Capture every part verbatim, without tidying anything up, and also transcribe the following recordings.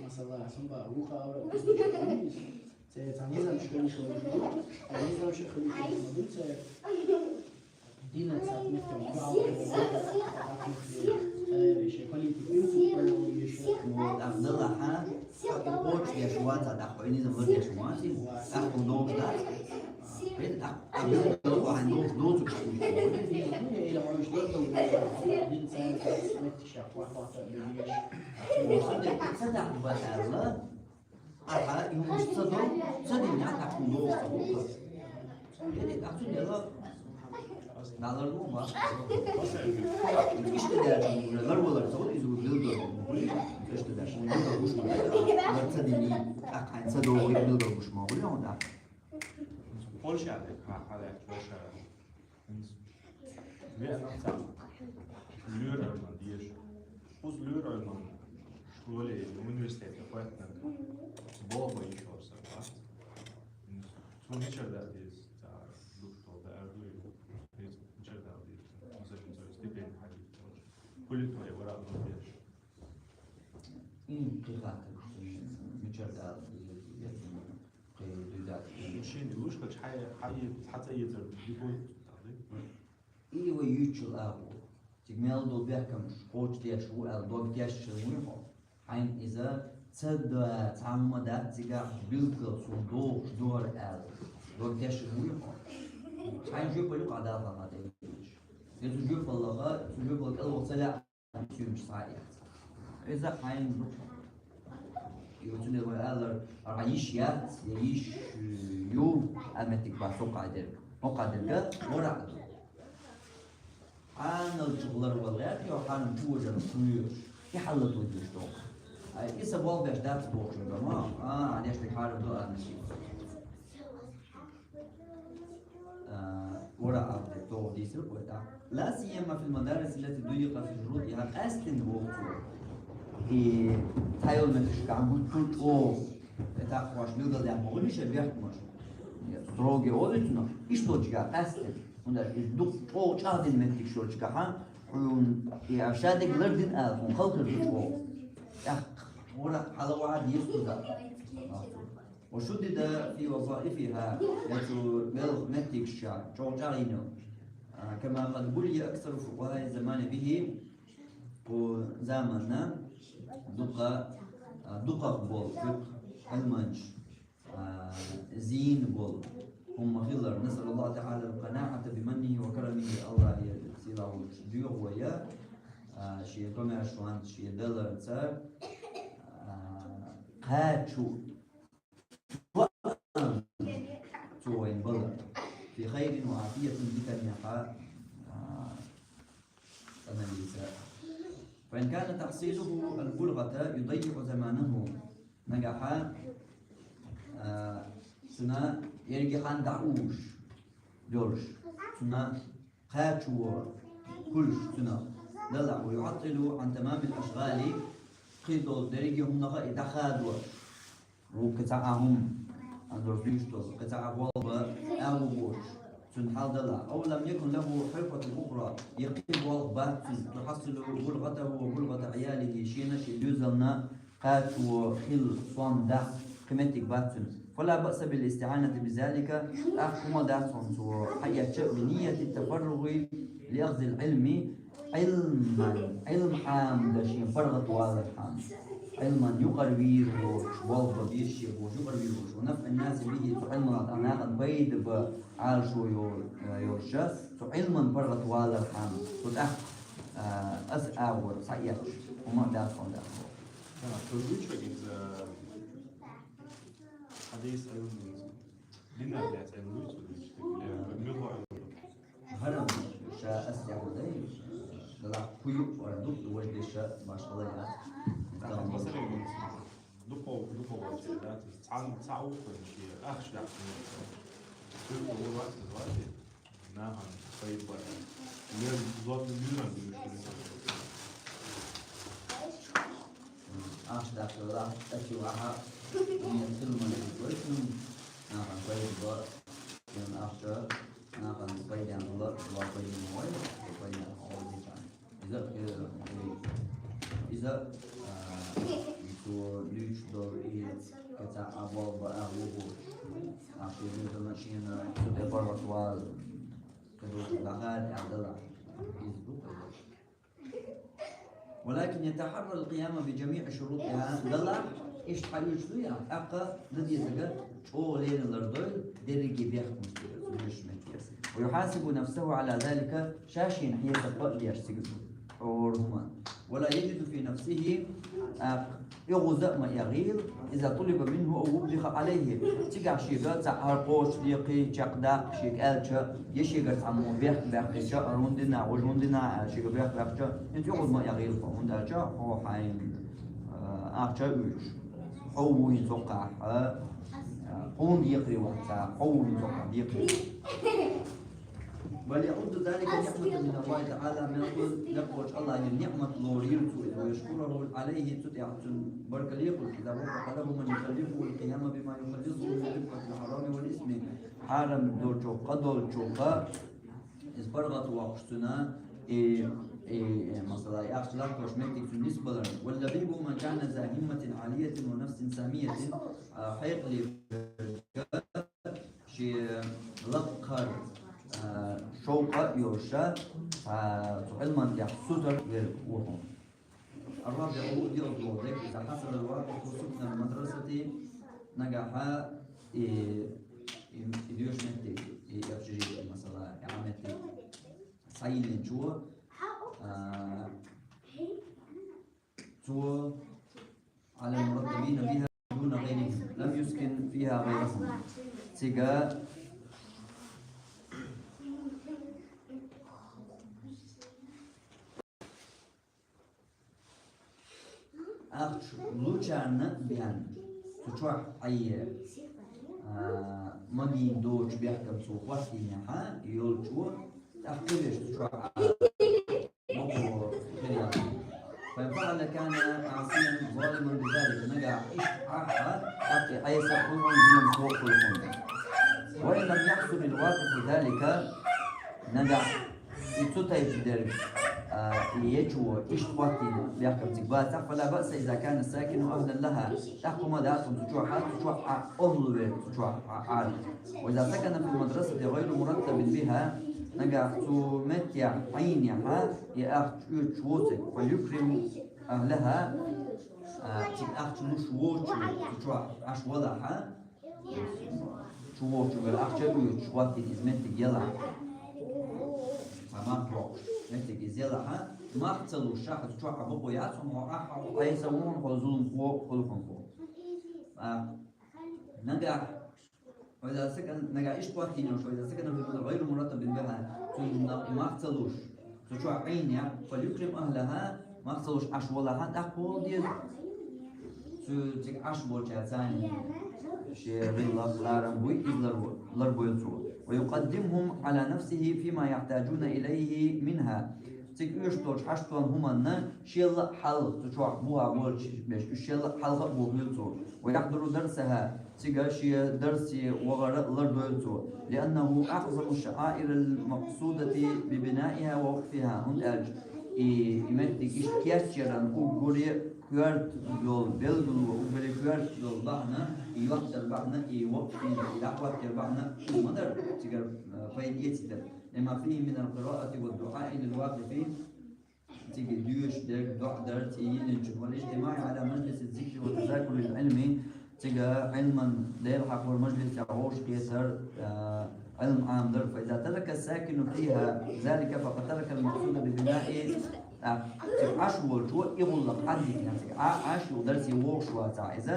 Масала, сумба, уха, ора, це, це низам школи школи, низам школи школи, це дина цатмитка, мама, цатмитка, э, ще политик, принцип, э, ще. Ну, так, ну, ага. Хочеш, я шуа, цатмитка, низам, вот, я шуа, так, он должен, да? Польша, Польша. Веана цхьа лоьрхӀар ма деша. Укхаза лоьрхӀар ма школе, университете хӀоьттинарг. Боху ма йиш йолу саг вац. Цунна мичара дала деза, цара дукха да аьлла ду, мичара дала деза. Масала, цара стипенди хьаьжча, хӀули тхо вара а ма деша. М, кхин хаттар ду, мичара дала деза. Шен лушкача хьай, хьай, хьан цӀа ецар дигой? И вай юьйцучул агӀо. Цига мел долу бехкамаш кхочушдеш ву аьлла дог тешча вуй хьо? Хьайна иза ца да, цхьа хӀума дац цигахь билггал суна догӀуш дора аьлла дог тешча вуй хьо? Хьайн жоьпалла юкъа дала хьан тӀе. Я цу жоьпаллаха, цу жоьпалла кӀел ваха ца лаьа. Цуьнаш схьа а яц. Иза хьайна ду. И цуьнан вай алар, ара йиш яц, я йиш, э, ю, а меттиг бан со кхайдерг. Мо кхайдерга, вара а ду. Хьаналчух ларвала гӀерта, йо, хьанан чу важарна кхуьйруш. И хьалла тудеш доху. Ай, и са болх беш дац бохучун дома, а, деш тӀе хьара ду, а, нисий. А, ура, а, то дийцира кхуьйтахь. لا سيما في المدارس التي ضيق في شروطها, къаьсттина боху цо. И цхьайолу меттигашкахь гуттар а чӀогӀа, и такхош билгалдаьхна ма хуьлу ша бехкамаш. Строгий олу цунах, иштта долчохь къаьсттина. ХӀунда аьлча иза дукха чӀогӀа чӀагӀдина меттигаш йолчохь, хьуна и шадерг лардина ала, хьуна хала хир ду чӀогӀа. ТӀаккха, ура, хьала вахьа дийца кхуза. وشدد في وظائفها, я цу мел меттигаш чохь чӀогӀа чӀагӀйина йолу. А, كما قد بلي أكثر فقهاء الزمان به, кху заманна дукха, а, дукхах болу фикъхӀ Ӏилманчаш, а, зийна болу хӀума хилар. نسأل الله تعالى القناعة بمنه وكرمه, АллахӀ сийлахь волчу доьху вай, а, шен комаьршонца, шен даларца, а, кхачо Цо вайна бала. في خير وعافية, диканехьа, а, цӀанан йиса. فإن كان تحصيله البلغة يضيع زمانه. Нагахьа, а, цуьнан ерриге хан дӀа а уьш, долуш, цуьнан кхачо хуьлуш цуьнах, далахь, ويعطل عن تمام الأشغال, кхин долу дерриге хӀуманах а и дӀахадо. Вукху цхьа а хӀума, андор дуьйш долу, кхин цхьа а болх бан агӀо боцуш, цуьнан хьал далахь. أو لم يكن له حرفة أخرى, я кхин болх бац цуьнан, تحصل بلغته وبلغة عياله, шена а, шен доьзална а кхачо хила сом дахь кхин меттиг бац цуьнан. فلا بأس بالاستعانة بذلك, тӀаккха хӀума дац хьуна цо хьаэцча а, بنية التفرغ لأخذ العلم, Ӏилман, Ӏилма Ӏамадан шен паргӀат валархьама. Ӏилман юкъара вийр воцуш, болх бан безаш шен бохуш юкъара вийр воцуш, ونفع الناس به, цу Ӏилманах тӀаккха нахана пайда бан Ӏалашо йо-, йолуш, цу Ӏилман паргӀат валархьама. Цу тӀаккха, а, аса агӀор схьаэцча, хӀума а дац хьуна тӀаккха. Ага, хӀун ду иза? Хьадис Ӏилма ду иза. Динан лаьцна Ӏилма ду иза, муьлха Ӏилма ду? ХӀара ша ас тӀехь дай, далахь кху юкъ вара ду, важа деша башхала яц. Масалан, дукхо, дукхо ваче, да, цхьан, цхьа уххуьн шен ахча дахьа. Цуьнга ву вац, вац, нахана пайда бара. Лер, зот, леран дуьйш. Ахча дахьа, ахча дахьа, ахьа, не, цуьнан ма ву, нахана пайда бара. Шен ахча нахана пайдехь хилла, ва пайдехь вай, ва пайдехь хьо дийцан. Иза, э, иза, а, Цо луьйчу долу и кхин цхьа а болу бан агӀо бу. Ахь шен дезална шена цу тӀе паргӀатвала, кхидолчу дахар аьлла далахь. Иза ду кхидолчу. ولكن يتحرى القيام بجميع شروطها, далахь, иштта хьаюьйцуш ду яхь, тӀаккха дан дезарг чӀогӀа лерина лардойла, дерриге бехкамаш дерг, цу вешан метте. ويحاسب نفسه على ذلك, ша шена хьесап а деш цига ду. ХӀора хӀума. ولا يجد في نفسه, а, оьгӀаз а ма эгӀийла, إذا طلب منه أو وبخ عليه. Цигахь шега цхьа хӀара кхочушдекхий, чекхдаккха шега аьлча, я шегара цхьаммо бехк баьккхича, хӀара хӀунда дина, важа хӀунда дина аьлла шега бехк баьккхича, хӀинца оьгӀаз ма эгӀийла хьо, хӀунда аьлча хьо хьайна, а, ахча а оьцуш. Хьо ву хӀинца хӀокхахь, а, хьуна декхаре вац, хьо ву хӀинца хӀокхахь декхаре. بل يعد ذلك نعمة من الله تعالى, мел ву, мел волчу АллахӀан ниӀмат лорийла цо иза, ويشكره عليه, цу тӀехь цунна баркалла хуьлуш, إذا وفق له من يكلفه القيام بما يخلصه من رفقة الحرام والإثم. Хьарам долчух, къа долчух, иза паргӀатвоккхуш цунна, и, и, и, масала, и ахча латтош меттиг цунна нисбаларна. واللبيب من كان ذا همة عالية ونفس سامية, а, хьекъале шен лакхара, а, шовкъа а йолуш, а, цу Ӏилман тӀехь сутара верг ву хьуна. الرابع, диъазза волу дерг, إذا حصل الواقف سكن المدرسة, нагахь и, и, и доьшуш меттиг, и общежитие, масала, и Ӏа меттиг схьайиллинчо, а, цо على المرتبين بها دون غيرهم، لم يسكن فيها غيرهم. Цига ахча лучарна бен, цу чохь Ӏе, а, магийна доцучу бехкам цо хӀоттийнехь, йолчо, тӀаккха веш цу чохь Ӏа. فإن فعل كان عاصيا ظالما بذلك. Нагахь иштта Ӏахь, тӀаккха Ӏеса а хуьлу хьуна, зуламхо а хуьлу хьуна. وإن لم يحصل الواقف ذلك, нагахь и цу тайпа дерг, а, и ечо иштта хӀоттийна бехкам цига бацахь, فلا بأس إذا كان الساكن أهلا لها. ТӀаккха хӀума дац хьуна цу чохь, цу чохь Ӏа охьалуьйла, цу чохь Ӏа Ӏала. وإذا سكن في المدرسة غير مرتب بها, нагахь цу меттехь Ӏийнехь, и ахча оьцуш воцург, فليكرم أهلها, а, цига ахча луш воцуш цу чохь Ӏаш валахь, чу вохучуьнгара ахча а оьцуш, хӀоттийна иза меттиг ялахь, цхьа мах боккхуш, меттиг иза ялахь, мах ца луш, ша хьо цу чохь Ӏа бакъо яц хьуна, хьо Ӏа, хьо Ӏеса ву хьуна, хьо зуламхо а хуьлу хьуна хьо. А, нагахь, وإذا سكن, нагахь иштта хӀоттийна йолуш, وإذا سكن في غير مرتب بها, цунна мах ца луш, цу чохь Ӏийнехь, فليكرم أهلها, мах ца луш Ӏаш валахь, тӀаккха вала деза. Цу цига Ӏаш болчаьрца шен гӀиллакх, ларам буй, иза лар-, ларбойла цо. ويقدمهم على نفسه فيما يحتاجون إليه منها. Цига оьшуш долчу хьаштонан хӀуманна шел а хьал, цу чохь бухахь болчу берш, уьш шел а хьалха а бохийла цо. ويحضر درسها, цига шен дарсе вахар а лардойла цо. لأنه أعظم الشعائر المقصودة ببنائها ووقفها. ХӀунда аьлча и, и меттиг иштта кечъяран уггаре коьрта йолу билгало, уггаре коьрта йолу бахьана, и йоттар бахьана, и вакъф дийна, и дӀахӀоттар бахьана, иза ма дара цигара, э, пайда эцийта. لما فيه من القراءة والدعاء للواقف, цига доьшуш дерг, доӀа дар цӀе йиллинчун, والاجتماع على مجلس الذكر وتذاكر العلم, цига Ӏилман, Дела хьахор мажлисехь вовшахкхетар, а, Ӏилма Ӏамадар. فإذا ترك الساكن فيها ذلك فقد ترك المقصود ببناء, а, цига Ӏаш волчо и гӀуллакх Ӏаддитина, цига Ӏа-, Ӏаш юха дарсе вогӀуш вацахь иза,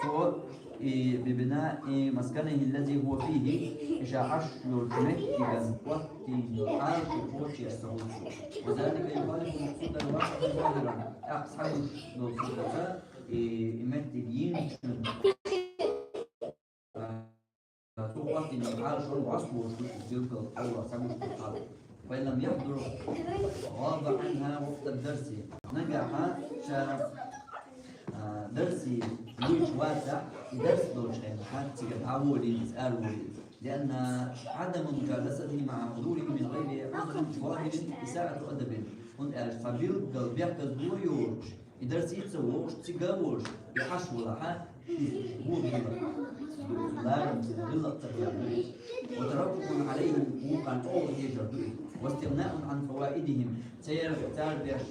цо и ببناء مسكنه الذي هو فيه, и ша Ӏаш йолчу меттиган хӀоттийна йолу Ӏалашо кхочуш ца хуьлу цо. وذلك يخالف مقصود الواقف ظاهرا. ТӀаккха схьагуш долу ситуаци, и, и меттиг йинчун, а, цо хӀоттийна йолу Ӏалашо васт волуш ду, билггал Аллах схьагуш долу хьал. فإن لم يحضر غاب عنها وقت الدرس. Нагахь ша, а, дарсе вуьйцуш вацахь, и дарс долчу хенахь цига дӀаволийла иза, араволийла иза. لأن عدم مجالسته مع حضوره من غير عذر ظاهر إساءة أدب. ХӀунда аьлча цхьа билггал бехказло йоцуш, И дарсе ца вогӀуш, цига а волуш, и Ӏаш валахьа, иза вуо хилла. Ларам ца хилла ца хилла. وترككم عليهم, вукхарна тӀе хьежар ду иза. واستغناء عن فوائدهم, церан, цара беш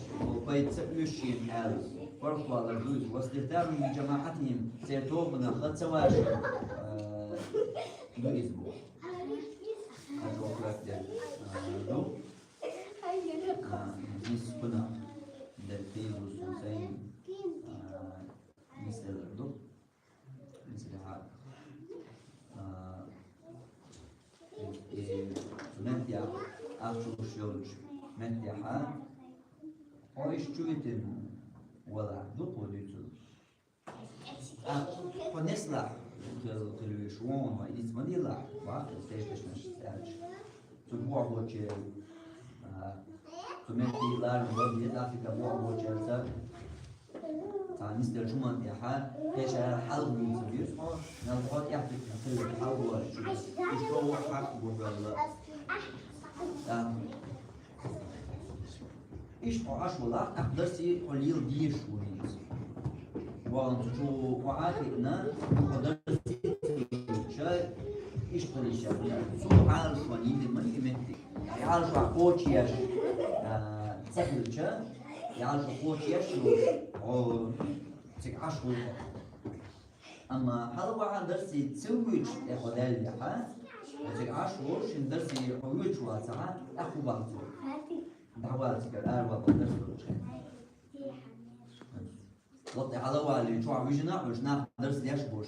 пайда ца оьшу шена аьлла, паргӀатвалар ду иза. واستهتار بجماعتهم, церан тобанах ца ваша, а, ду иза боху. Хьажа вокху ваьхте, а, ду. А, нисфуна, дерриг хилла сайн, а, нисделлар ду. Нисделлар. А, и, и, меттехь, ахча луш йолчу меттехь, хьо иштта чу витина валахь, дукха ву дуьйцург. А, хьо нислахь, хила, хила веш вон, хьо иза ма дилахь, ваха, тешнаш аьлча. Цу бохочеран, а, цу метте ларам бан, деза Африка бохочерца, цхьа нисделчу хӀуманна тӀехьа, кхечара хьалха вуьйцур ю хьо, мел хьо тӀехь тикна хила хьалха вуьйцур ю. Иштта ву хьакъ бу хьоьлла. Иштта хьо Ӏаш валахь, тӀаккха дарсе хьо лела дезаш ву хӀинца. Вахана цу чу хьо Ӏа а хиъна, хьо дарсе ца хилча, иштта хила йиш яц. Цу Ӏалашонан йина ма ю и метте. И Ӏалашо кхочуш, а, ца хилча, и Ӏалашо кхочуш йолуш, хьо цига Ӏаш вуй хьо. Амма хьалха вахана дарсе ца воьдуш тӀе хьо даьллехьа, оцуьнга Ӏаш волуш, шен дарсе хьо воьдуш вацахьа, тӀаккха хӀун боху цо? ДӀавала цигара, аравала дарс долчу хенахь. Лакхе хьала а валий, чохь вижина а хьуьш, нах дарс деш болуш,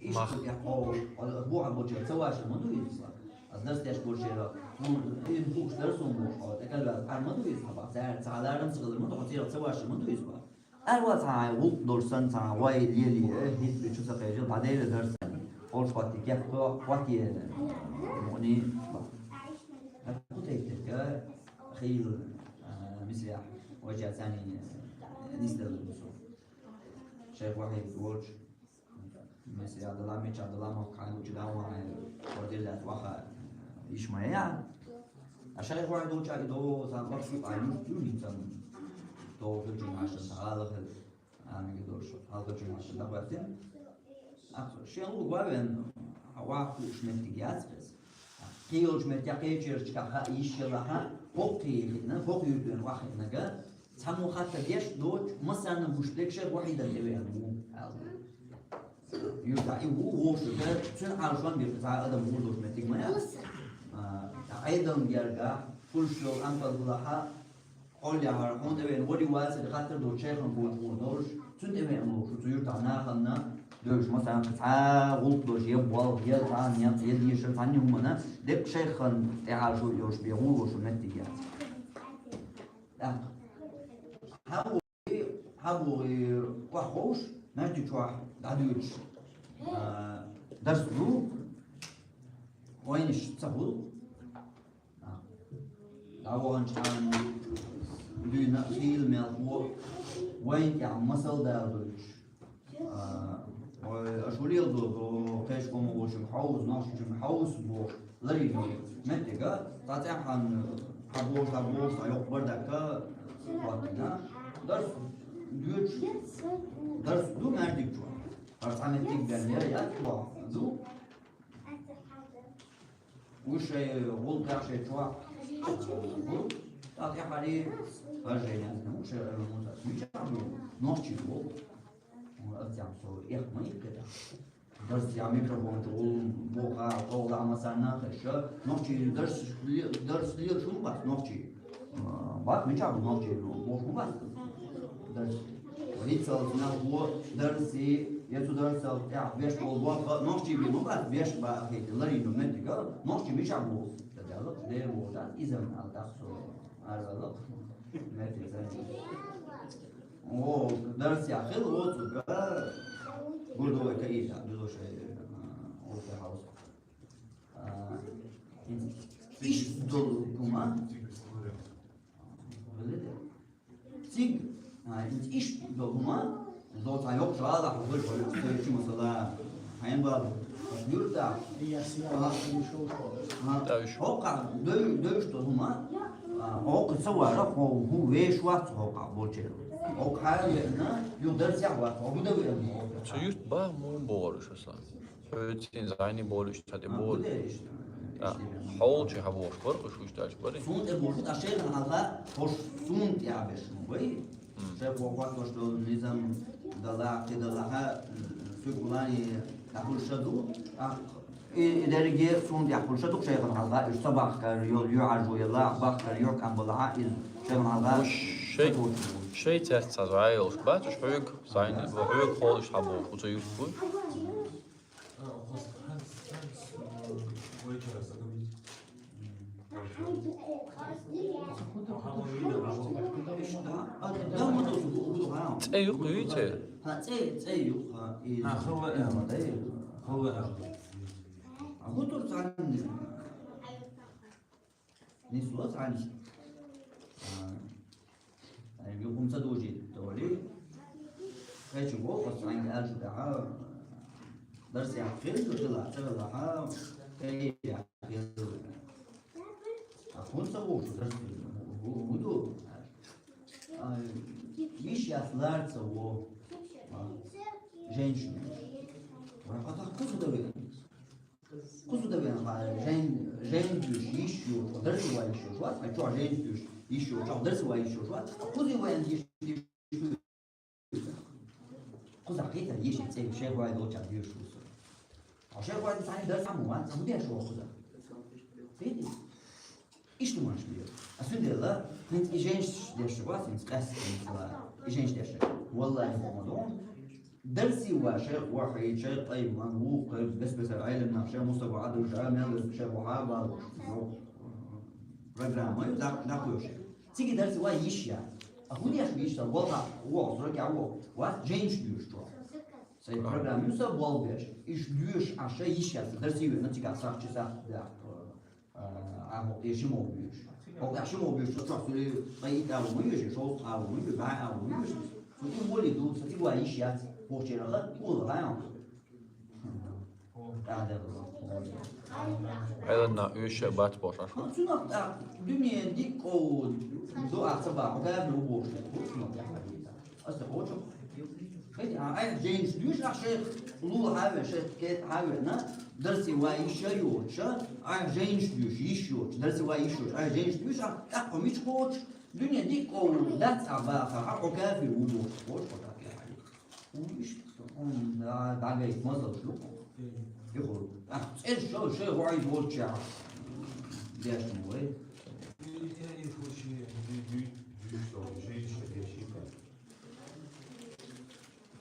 иштта тӀе хьо, хьо бохьа болчеран ца ваша ма ду иза. Ас дарс деш болчеран, ну, и хууш дарс хӀун бохуш, хьо тӀекалваьлла, ар ма ду иза, хьан бах, цара ца хьаларам ца хилар ма ду, хьо церах ца ваша ма ду иза бах. Аьлла цхьа гӀуллакх долуш санна, цхьа гӀой лелий, э, хӀинца чу ца кхечира, дӀадайра дарс санна. Олуш хӀоттий кеп хӀоттий, мукъане бах. ХӀун тайпа дерг хилла, а, Мисрехь, вайча царний, э, нисделла бу со. Шайх Вахьид волчу. Мисрехь дала, мичахь дала, махкахь лучу дӀа ван, э, кхо диллаьцна ваха, э, йиш ма яц. А шайх ван долчохь и до сан бакъ шу къайнуш ду хӀинца. До хӀуьттуьнга хьаьжча сан гӀала хила, амига долуш, хьалхарчу хьаьжча дӀахӀоьттина. Ахь шен лугу ван вен, хьан ван хууш меттиг яц хеза. Кхин йолчу меттехь кхечерчу хаа йиш ялахьа, хӀокху хиъна, хӀокху юьртана охьахиънарг, цхьаммо хаттар деш доцуш, массарна гуш дерг шайх Вахьидан тӀевеана ву, аьлла. Юьртахь и ву, вовшашка, цуьнан Ӏалашон бен цхьа адам вур долуш меттиг ма яц. А, Ӏедална гергахь, хуьлуш йолу ампал гулахьа, хьоллехьара, хьуна тӀевеана вари вацара хаттар долчу шайхана гонах вур долуш, цуьнан тӀевеана вовшаш, цу юьртахь нахана, девлча, масала, цхьа гӀуллакх долуш, я болх, я цхьа некъ, я дешар, цхьанна хӀуманна, деккъа шайхана тӀехьа шу йолуш бен вур волуш меттиг яц. ТӀаккха. Хьан ву, хьан ву, и охьаховш, маьждиг чохь дӀадуьйцуш, а, дарс ду, вайнаш ца хуьлу. А, дӀаваханчу хьан дуьйна а хийла мелхо, вайна тӀехь масал далуьйтуш. А, ой, аша хӀун леладо, кхечу къоман вочуьнга хьовса, нохчочуьнга хьовса бохуш, ларйина меттиг, цхьа цӀеххьана, цхьа бохуш, цхьа бохуш, цхьа йоккха бардак хӀоттийна. Дарс доьдуш, дарс ду маьждиг чохь. ХӀара цхьа меттиг бен яра, яц чохь, ду. Уьш шайн гӀуллакхехь шайн чохь бу. ТӀаккха тӀаьххьара хӀара жайна яздина ву шайн Ӏилман Мусас. Мичахь бу? Нохчий бу. Аса цхьа со эхь ма йиккхира. Дарс я микрофон чу гӀуллакх боху, чӀогӀа ламасарна а хезаш, нохчий дарс ле-, дарс лелаш хӀун бац нохчий? А, бац, мичахь бу нохчий бохуш хӀун бац? Дарс. ХӀинцалц нах бу дарси, я цу дарсал тӀехь беш болу болх нохчий бен ма бац, беш бан а хетта, ларйина меттиг а, нохчий мичахь бу? Ца Далла, Дела вогӀу дац, иза ма аьлла тӀаккха со, ара Далла, меттиг ца. О, дарс я хила воцург, гур ду вай каийта, дуьллуш, а, о, тӀе хьовса. А, иштта долу хӀума. Цига, а, иштта долу хӀума, до цхьа йоккхачу гӀалахь вуьйш вара, цхьа йоккхачу масала. Хьайн бала, ас юьртахь. Ага. Хьокхахь дой-, дойуш долу хӀума, а, хьокху ца вара, хьо хӀун веш вац хьокхахь болчеран. Оха хьалаьцна, юха дарсехь вац, хьо гуда веана. Цу юрт баха мун бохура уьш, Аслан? Хьоьцин зайни бохура уьш, цхьа тӀе бохура. Хьола чу хьабохуш бара, уьш уьш даьлча бара. Суна тӀе бохуш, а шайхана хьалха, хӀорш суна тӀе а беш ма бай. Шайх вохуш долу низам далахь, кхидалахь, цуьнан гулани тӀехула ша ду. А, и, и дерриге суна тӀехула ша ду, шайхана хьалха, уьш ца бахкара, йо-, юьхьӀаьржо ялахь, бахкара, юьхькӀам балахь, иза шайхана хьалха. Шай, шай цаьрца цхьа зӀе йолуш бац уьш хьоьга, зӀе, хьоьга хьола уьш хьабохуш, оцу юрт бу. ЦӀе юккъе ю те? ХӀа, цӀе, цӀе юккъе. ХӀа, хӀун тур цхьаьна? Нисло цхьаьна. А, юкъа хӀума ца дожийта, Толи. Кхечу воху, аса цхьаьнга аьлла шу тӀехь, дарс яхь хилла, хилла, ца хилла, хьа, кхе яхь хилла. А хӀунда ца воху дарс? ХӀу-, хӀу-, хӀун ду? А, йиш яц лара ца во. А, женщина. Вай хьо тахка кхуза дан веана. Кхуза дан веана, жен-, женщина дуьйш йиш йоцу, дарси ван йиш йоцу вац, хьайн чохь женщина дуьйш йиш йоцу, чохь дарси ван йиш йоцу вац, кхуза веана йиш йиш. Кхуза кхетар йиш, цӀе шайх вай долчохь дуьйш ву со. Хьо шайх вай цхьаьна дарс хьан ван, ца хӀун деш ву кхуза? Кхетий? Иштта ван шу. А цундела, хӀинца и женщина деш вац, хӀинца къаьстина ва. И женщина деш. Валлахи, ма ду. Дарси ван шайх вахьий, шайх Айман, вукху бес-бесара Ӏеламнах, шайх Мустафа Ӏадуша, мел шайх Вахьаб, программа ю, дак-, дакхойша. Цига дарси ван йиш яц. А хӀун деш йиш яц, валла, воху, зрога воху. Вац, женщина дуьйш чохь. Сайн программа ю сан болх беш. Иштта дуьйш, а шайн йиш яц. Дарси веана, цига сахча сахча даккха. А хӀокху тӀе ши могӀа буьйш. ХӀокху тӀе ши могӀа буьйш, со чохь суьлий, ткъе итт агӀо ма йоьший, шовзткъа агӀо ма йоьший, бӀе агӀо ма йоьший. Со тӀе моли ду, со цига ван йиш яц, хӀокху черах, тӀе ван. ТӀаьхьа дерг. Ӏеламнах уьш бац бохуш. Цунах тӀаккха дуьне дика ков ду, ахь ца бахьа, хӀокху аьрна ву бохуш, хӀокху цунах тӀаьхьа дийца. Аса кхочу. Хай, а, айхьа жайнаш дуьйш, ахь шайх лула хьаве, шайх кхета хьавеана, дарси ван йиш йоцуша, айхьа жайнаш дуьйш, йиш йоцуш, дарси ван йиш йоцуш, айхьа жайнаш дуьйш, ахь тӀаккха мича кхочуш, дуьне дика ков дац ахь бахахь, хьо кафир ву бохуш, кхочуш хьо тӀаккха. Ву иштта, хьуна дӀагайта мазалш ду. Юха, ахь цӀераш шо, шайх ван йиш йоцучехь деш ма вай.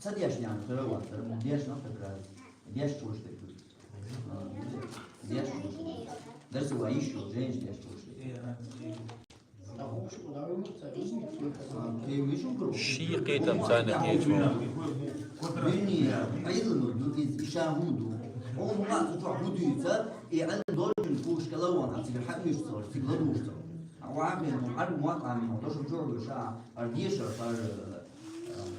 Ца дешна, хӀара вац, хӀара дешна как раз. Деш чуьш дерг ду. Деш чуьш. Дарси ван йиш йоцуш, жайнаш деш чуьш дерг. Ши кхетам царна кхечо. Дуьне, Ӏилма ду иза, и ша хӀума ду. Хьуна хӀума цу чохь хӀун дуьйцу, и Ӏилма долчун кхуш кала ван, цига хьан уьш ца вара, цига ладугӀуш ца вара. Ахьа вахьа хьуна, хьарб ма къамин, хьуна, дош чуьра веша, хьара дешар, хьара, э,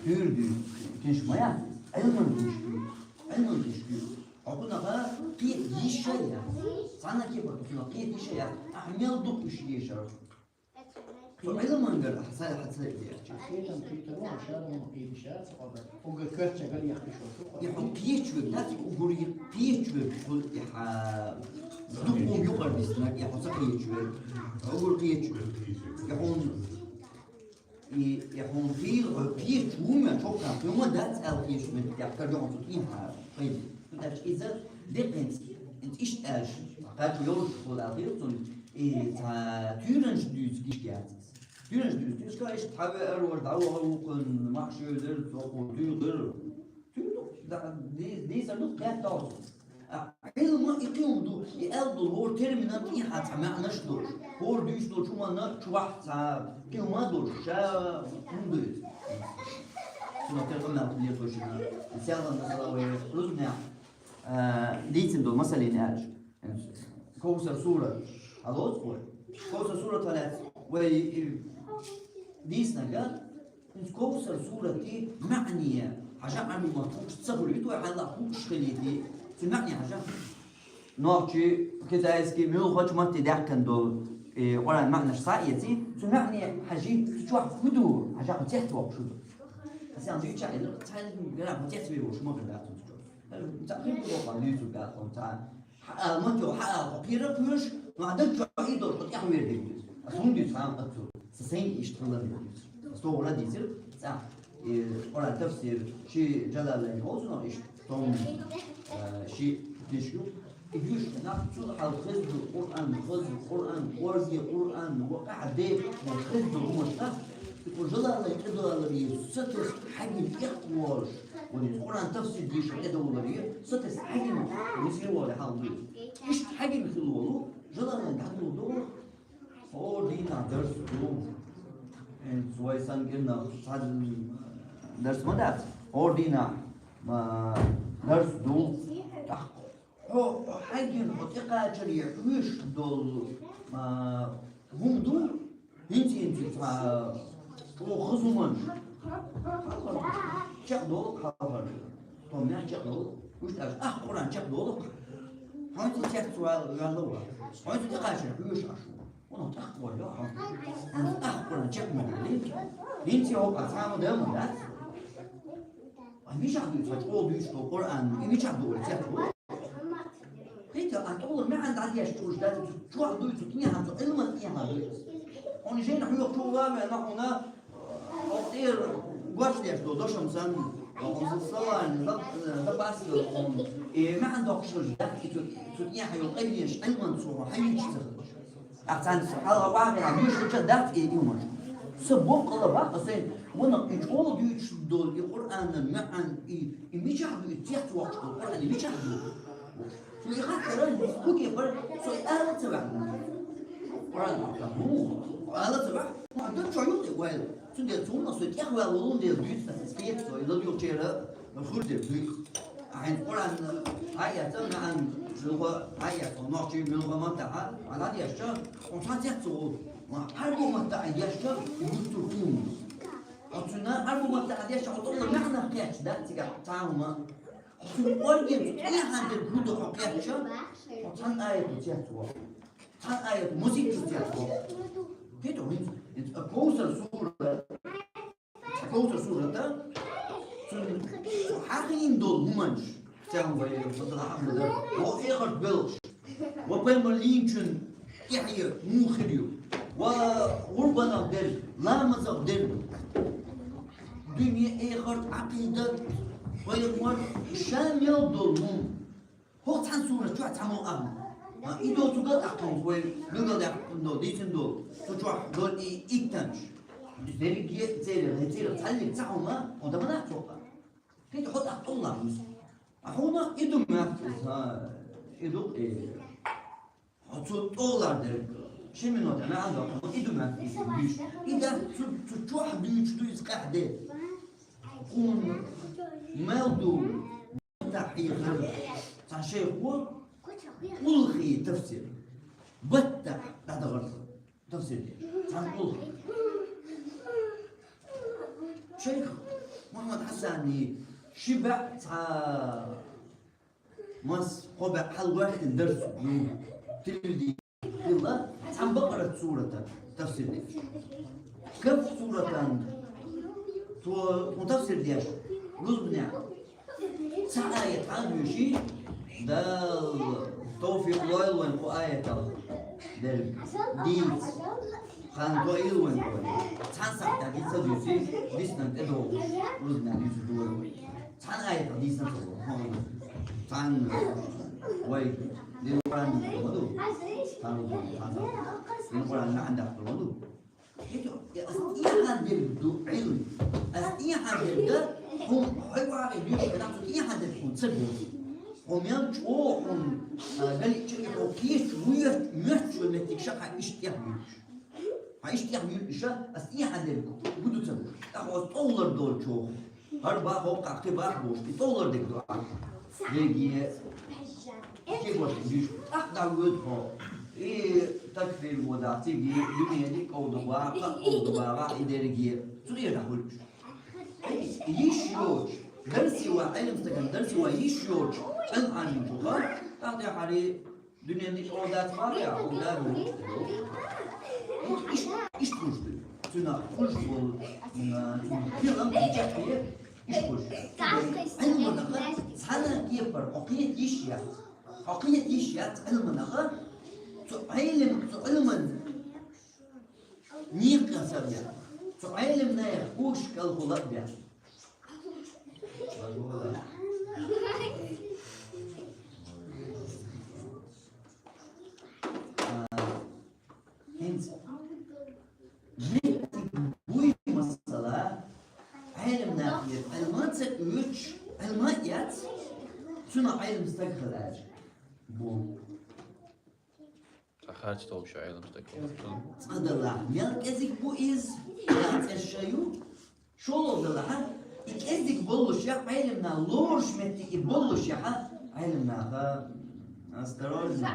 туьйра дуьйцу, тиша ма яц, Ӏилман тиша дуьйцу, Ӏилман тиша дуьйцу. Хьо кхунах кхета йиш яц. Цхьана кепара кхунах кхета йиш яц. Ахьа мел ду уьш дешар. Со Ӏилмангара ахьа ца, ахьа ца деча. Кхетам кхетаро, ша ма кхета йиш яц, хьо дан. Уггар коьртачу ган яхкаш ву. И хьо кхеча верг дац, уггар и кхеча верг, хьо и хьа дукха юкъара дисна, и хьо ца кхеча верг. Уггар кхеча верг. И хьуна И, и хьуна хийла, хьо кхеча ву моьтту, хьо кхин хӀума дац аьлла кхеча моьтту, тӀаккха каргахьа цу тӀехьа пайда. ХӀунда аьлча иза декъинца, хӀинца иштта аьлча, кхача йолуш хьула аьлла хийла цунна, и цхьа туьйранаш дуьйцу гишка яц иза. Туьйранаш дуьйцу гишка, иштта хьавеара вара, дӀавахара вукхунна, маьхьшоьлера, цо кху туьйхира. Туьйра ду, да, ди-, дийцар ду, кхетта оцу. А Ӏилма и кхин хӀума ду, и аьлла долу хӀора терминан тӀехьа цхьа маьӀнаш долуш, хӀора дуьйцуш долчу хӀуманна чохь цхьа кхин хӀума долуш, ша хӀума ду иза. Шуна тера къамел хилийта шуна. Селхана масала вай рузбанехь, а, дийцина долу масаллина аьлча. Кавсар сурат. Алоцу вай? Кавсар сурат валац вай, и, дийцинарг. ХӀинца Кавсар сурати маьӀне, хьажа Ӏалимат хӀуш ца хуьлуьйту, вай хьалла хӀуш хилийти, цу маьӀне хьажа. Нохчи, китайский, муьлхачу матте даьккхина долу. Э, Къуръан маӀанаш схьаэций, цу маӀане хьажий, цу чохь фу ду, хьажа хьо цецвоккхуш ду. Асан дуьйцу чохь, цхьаьна гара хьо цецве волуш ма хир дац цу чохь. Ца хир ду хьо дуьйцу дац хьо ца. Хьа, ма тё, хьа, хьо кхера кхоьш, ма дан чохь и долуш, хьо тӀехвер дерг дуьйцу. Ас хӀунда дуьйцу хьан ацу? Сан сайна иштта хилла дерг дуьйцу. Ас тохара дийцира, цхьа, э, Къуръан тафсир, ши Джалалайн олу цунах иштта, том, э, ши книжка ю. И дуьйцу нах цул хьал хеза ду, Къуръан хеза, Къуръан кӀорге, Къуръан вакъа де, хеза ду хӀуманаш нах, цу Джалалайн тӀедаларе, сатесна хьаьгна тӀехволуш, вуьйцу Къуръан тафсир дийшар тӀедаларе, сатесна хьаьгна, вуьйцу вала хьал ду. Иштта хьаьгна хилла волу, Джалалайн дӀадолу долу, хӀора дийнахь дарс ду. ХӀинца вай санна кӀирнах цхьа дарс ма дац. ХӀора дийнахь, ма, дарс ду. ТӀаккха хьо, хьо хьаьгна, хьо тӀекхачаре хьоьжуш долу, ма, хӀума ду. ХӀинца, хӀинца цхьа чӀогӀа хаза хӀуманаш. Чекхдолу хьалхарчу. Тхо мел чекхдолу. Уьш аьлча, ахь Къуръан чекхдолу. Хьоьца цецваьлла ваьлла вац. Хьоьца тӀекхачаре хьоьжуш Ӏаш ву. Вуно тӀаккха ваьлла хьо. Ахь Къуръан чекх ма дели. ХӀинца хӀокху цхьа ма дан ма дац. А мичахь дуьйцу, хьо чӀогӀа дуьйцуш долу Къуръан, и мичахь ду вай цецву? ХӀинца а тӀулара маьӀна дӀадеш чуьра дац, чохь дуьйцу, кхин хьан цу Ӏилман тӀехьа дуьйцу. Хьуна жена хьоьху чу ван ваьлла хьуна, хьо тӀера гочдеш долу дошам санна, хьо салани, зап-, запас йолу хьуна. И маьӀна доккхуш хилча дац, и цу, цу тӀехьа йолу къайленаш Ӏилман цо хьо хьаьвзича ца хилча. Ахь царна хьалха вахана дуьйцуча дац и хӀуманаш. Сан боккъала бакъ а сайн, ванах и чӀогӀа дуьйцуш долу и Къуръанан маьӀна, и, и мичахь ду, и цецвоккхуш долу Къуръан, и мичахь ду? Шу и хаттара, хӀун кепара, со и ала ца ваьхьна. Къуръан хьан хӀун? Ала ца ваьхьна, ма дан чо юкъе вайла. Цундела цунна со тӀехваьлла волун дела дуьйцу, аса спецо, и ладугӀучера хуьлу дерг дуьйцу. Ахь хӀинца Къуръан хьаэца, маьӀна муьлха хьаэца, нохчий муьлха маттахьа, хьан дӀадешча, хьо цхьа цец ца волу, ма хьарбу маттахьа дешча, и гуттар хӀума. Хьо цуьнан хьарбу маттахьа дешча, хьо тӀулла маьӀнах кхетча дац цигахь цхьа хӀума. Хьо цуьнан оргенца тӀехьа дерг хӀун ду хьо кхетча, хьо цхьана аято цец ца волу. Цхьана аято мосийтта цец ца волу. ХӀета хӀинца, хӀинца Кавсар сура. Кавсар сурата, цуьнан хьахийна долу хӀуманаш, цхьаьна вай Мадала Ахьмада, ва эхарт белхаш, ва пайхамар лийначун тӀаьхье муха хир ю, ва гӀурбанах дерг, ламазах дерг, дуьне, эхарт, Ӏакъидат, пайхамар ша мел долу хӀума. ХӀокху цхьана сурат чохь цхьаммо ахна. А, и доцург а тӀаккха вай билгалдаьккхина долу, дийцина долу, цу чохь долу и иттанаш. Дерриге а церан, церан цхьаллиг ца хьуна, хьо дан ма дац цо а. ХӀинца хьо тӀаккха тӀуллахь вуьсу. А хьуна и ду моьтту иза, и ду къера. Хьо цо тӀолар дерг, ши минута маьӀна доккху, и ду моьтту иза дуьйцуш. И дац цу, цу чохь дуьйцуш ду иза къаьхьа де. Хьуна мел ду. Баттахь хьехар цхьа шайхо, Къулхи тафсир. Баттахь дӀадахар тафсир деш. Цхьана Къулхи. Шайх Мухьаммад Хьасани ши баьӀ цхьа мас кхо баьӀ хьалаваьккхина дарс ю. Тилвиди хилла, цхьана Бакъарат сурата тафсир деш. Каф суратан цо хӀун тафсир деш, рузбанехь. Цхьа аят хьан дуьйший, Дала тавфикъ лойла вайн кху аятал дерг дийца. Хан тоийла вайн кху. Цхьана сахьтехь дийца дуьйций, дисна тӀедогӀуш, рузбанехь дуьйцуш ду вай. Цхьана аятах дийцина ца волу. Цхьана вай дин Къуръан ма ду. Цхьана вай цхьана сахьтехь дин Къуръан маьӀна дахьар ма ду. ХӀета, ас тӀехьа дерг ду Ӏилма. Ас тӀехьа дерг ду, хьуна хьой вагӀе дуьйш, нах цу тӀехьа дерг хьуна ца боху. Хьо мел чӀогӀа хьуна, а, галича хьо кхечу вуьйр, моьттуш ван меттиг ша хьан иштта тӀехьа вуьйраш. Хьан иштта тӀехьа вуьйраш, ас тӀехьа дерг хӀун ду ца боху. ТӀаккха ас тӀовлар долчу. ХӀара бах, хӀокху кхин бах бохуш, и тӀовлар дерг ду ахьа. Дерриге. Кегош дуьйш, тӀаккха дӀавоьду хьо. И такфир вода, цига, дуьненан кӀовда баха, кӀовда баха, и дерриге. Цу тӀера дӀахуьлуш. Йиш йоцуш, дарси ван, Ӏелам стаган дарси ван йиш йоцуш, Ӏелам Ӏамин чуха, тӀаккха тӀехьари, Дуьненна тӀа дац бахьа, хӀама дац. Иштта, иштта хуьлуш ду. Цуьнан хуьлуш волу, м, хилам чекхъе, иштта хуьлуш. Ӏилманах цхьана кепара хьо кхета йиш яц. Хьо кхета йиш яц Ӏилманах, цу Ӏилм-, цу Ӏилман некъан сабаре. Цу Ӏилманах уьш кӀалхула а бен. ХӀинца життиг буй масала, Ӏилманах яц, Ӏилма ца оьцуш, Ӏилма яц, цуьнан Ӏилма стаг хилла аьлча. Бу. Цкъа хаьттича толуш Ӏилма стаг хилла. Цкъа далахь, мел кӀезиг бу иза, я цӀераш ю? ШолгӀа далахь, и кӀезиг боллушехь, Ӏилманах лоруш метте и боллушехь, Ӏилманаха осторожно.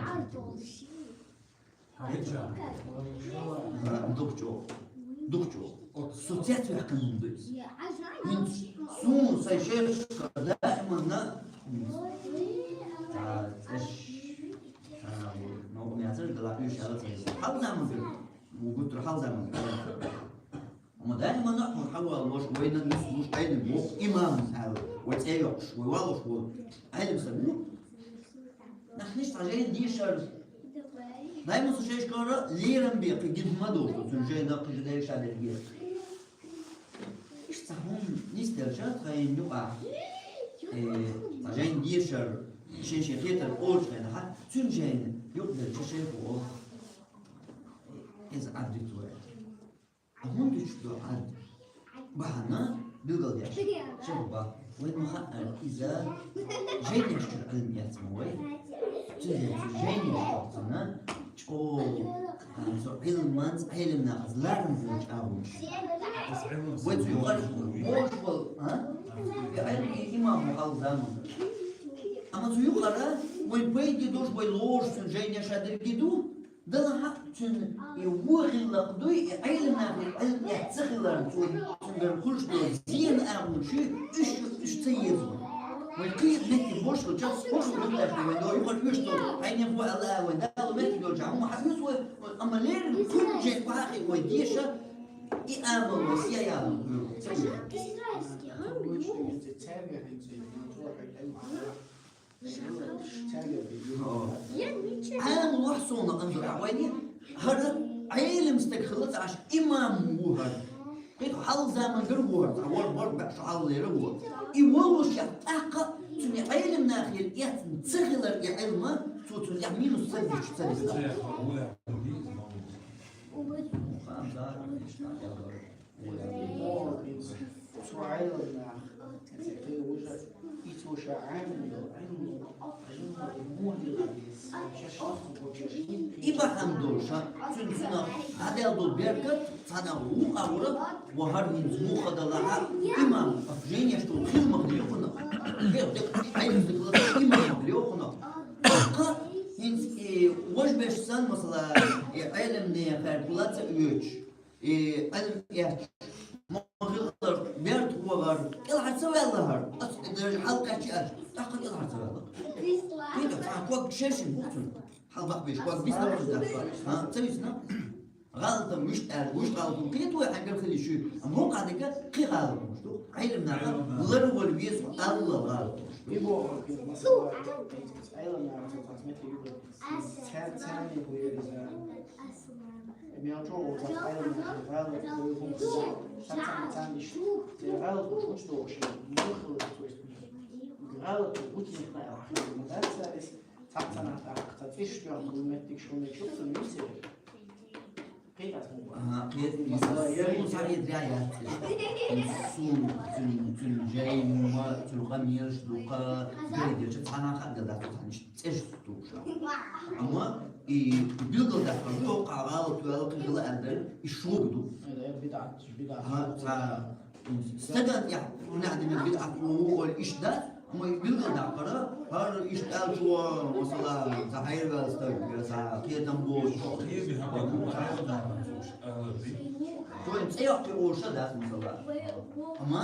Дукха чӀогӀа. Дукха чӀогӀа. Со цецваьккхина хӀума ду иза. ХӀинца суна сайн шайхашкара даиманна, а, цӀераш, а, ну, у меня цӀераш далахь, уьш аьлла ца хеза. Хьалха заманчохь, ву гуттара хьалха заманчохь. Амма даиманна хьо хьаваллош, вайна нисбуш Ӏилма боху имам аьлла, вай цӀе йоккхуш, вай валлош волу Ӏилма стаг ву. Нах ниш цхьа жайна дешар. Даиманна со шайшкара лерам бе, кхин гина хӀума долуш ду, цуьнан жайна кхин жа дайша дерг. Иштта цхьа хӀума нисделча тхайна юкъахь, э, цхьа жайна дешар, шен-шен хетар олучу хенахь, цуьнан жайна юкъаделча шайхо олу: «Иза Ӏадда ду вай». ХӀунда ду Ӏадда? Бахьана билгалдеш. Шайх бах, вай ма хаьара, иза жайнаш чуьра Ӏилма эцна вай. Цуьнан цу жайнаш чохь цуьнан чӀогӀа, а, цу Ӏилманца, Ӏилманах ларам бу чӀагӀо. Вай цу юкъара бохуш волу, а? И Ӏилма, и имам ву хьалха заманчохь. Амма цу юкъара вайн пайде долуш, вай лоруш цуьнан жайнаш а дерг ду. Далахь а цуьнан и вон гӀиллакх дуй, и Ӏилманах Ӏилма эцна ца хиларна, цо цуьнгара хуьлуш долу зенан агӀонаш, уьш, уьш ца еза вай. Вай кхин а меттиг бошхалча, хӀорш муьлхаш ду вай, но юкъара уьш долу, хьайна бу аьлла а вай, Дала меттиг йолча хӀума хьан уьза вай, амма леррина кхин а жен пахи вай деша, и амал вай сия яла хуьлу. Ца хуьлу. Ӏелам вахь суна анзур а вайни, хӀара Ӏелам стаг хилла ца Ӏаш, имам ву хӀара. Кхин хьалха замангара ву хӀара, цхьа ворхӀ-ворхӀ баьӀ шу хьалхалера ву. И воллушехь тӀаккха цуьнан Ӏелам нахера эцна ца хилар и Ӏилма, цо цуьнан тӀехь минус ца дича ца дисна. Цу Ӏелам нах, и цо ша Ӏамил йолу Ӏилма, Ӏилма муха дилла деза, шаьш нах гучуш. И бахьана долуш, цуьнан цунах дӀадаьлла долу беркат, цхьана вукъа вара, ва хӀара хӀинца муха далахь, имам, жайнаш долу хила ма хилла хьуна. Хе, де, хьайна дика лаца имам ма хилла хьуна. Тахка хӀинца и важа беш санна, масала, и Ӏелам нехар лаца оьцуш. И Ӏилма эцча, ма хиллара, берда вахара, кӀелхьара ца ваьлла хӀара. Аса и даржа хьалакхаьчча аьлча, тӀаккха кӀелхьара ца ваьлла. Кхета, цхьа ког шершина бу цунна. Хьалабакъбеш, ког бисна вара даккха. ХӀа, ца висна? ГӀалатам вуьшта аьлла, вуьшта гӀалатам кхета вай, хьаьнгара хила йиш ю. Амма хӀокху дика кхин гӀалатамаш ду. Ӏилманаха ларвала веза алла гӀалатамаш ду. Ӏилманаха цхьа метте юкъа. Цаьрца царна бу иза. Мел чӀогӀа цхьа Ӏилманах гӀалат вуй хӀума ца, цхьа цхьа царна иштта. Церан гӀалаташ гучудохуш, муха хила, то есть, гӀалат гучунехь ма дац цара иза, цхьа цхьанхьа тӀаккха цхьа цӀераш тоьхна хила меттигаш хила мегаш ю, цунна мисал. Кхеташ ма бу. Ага, кхет, масала, масала, я, я, я, я, цхьа хӀума схьаэцарехь яц иза. Цуьнан, цуьнан, цуьнан жайна, цуьнан къамелаш дукха, гайделча цхьанхьа а дац, цхьана иштта цӀераш тухуш. Амма и билгалдаккхар ду, хӀокху гӀалат ваьлла кхин хила аьлла дара, и шога ду. Бидат, бидат. Ага, цхьа стагана тӀехь, хӀунда аьлла бидат ву олу иштта дац, амма и билгалдаккхар, хӀара иштта аьллачо, масала, цхьа хьайра ваьлла стаг, я цхьа кхетам боцуш. Цо и цӀе йоккхий олуш а дац, масала. Амма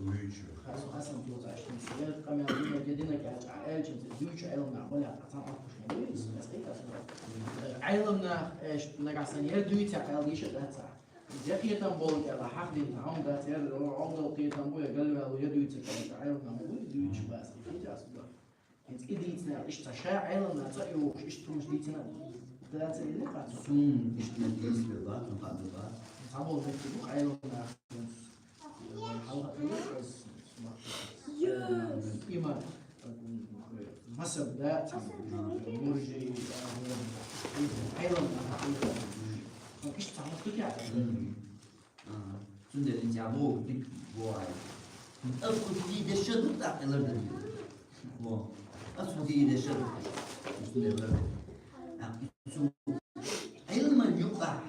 дуйчу. Хасу хасан тузаш тун сер камел дуна дедина кяч аэлчин дуйчу аэлна боля ацан акушна дуйс. Эс кайта су. Аэлна эш нагасан ер дуйча аэл диша даца. Дехетам болу кяла хахлин таун да тер огдол кетам буя галвел я дуйча кяла аэлна буй дуйчу бас. Кайта су. Эс идицна иш таша аэлна ца юш иш тумш дицна. Даца или кат. Сум иш на дис бе ба, тун кат ба. Сабол бе ту аэлна. Има масабда муржи айлам киш таму кутя. Сунде лин тя бо дик бо ай. Ас кути дешаду та элер де. Бо. Ас кути дешаду. Сунде элер. Айлма юка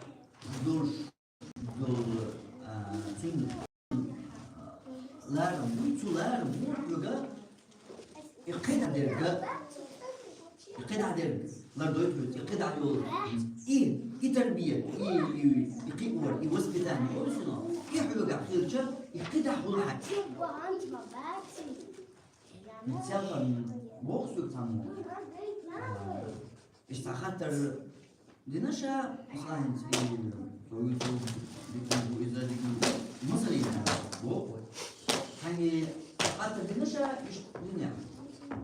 душ. Дол, а, цун, а, И кхидӀа дерг лардойт хьоьца, и кхидӀа йолу. И, и тарбият, и, и, и кхиор, и воспитание, ойсуно, и хьоьгахь хилча, и кхидӀа хуьлу хьан. Мицел хан боху соьга цхьаммо. Иштта хаттар дина ша, исаинца и, со вуьйцу, диканчу, иза диканчу. Масала, боху. Хьайна хаттар дина ша, иштта дина.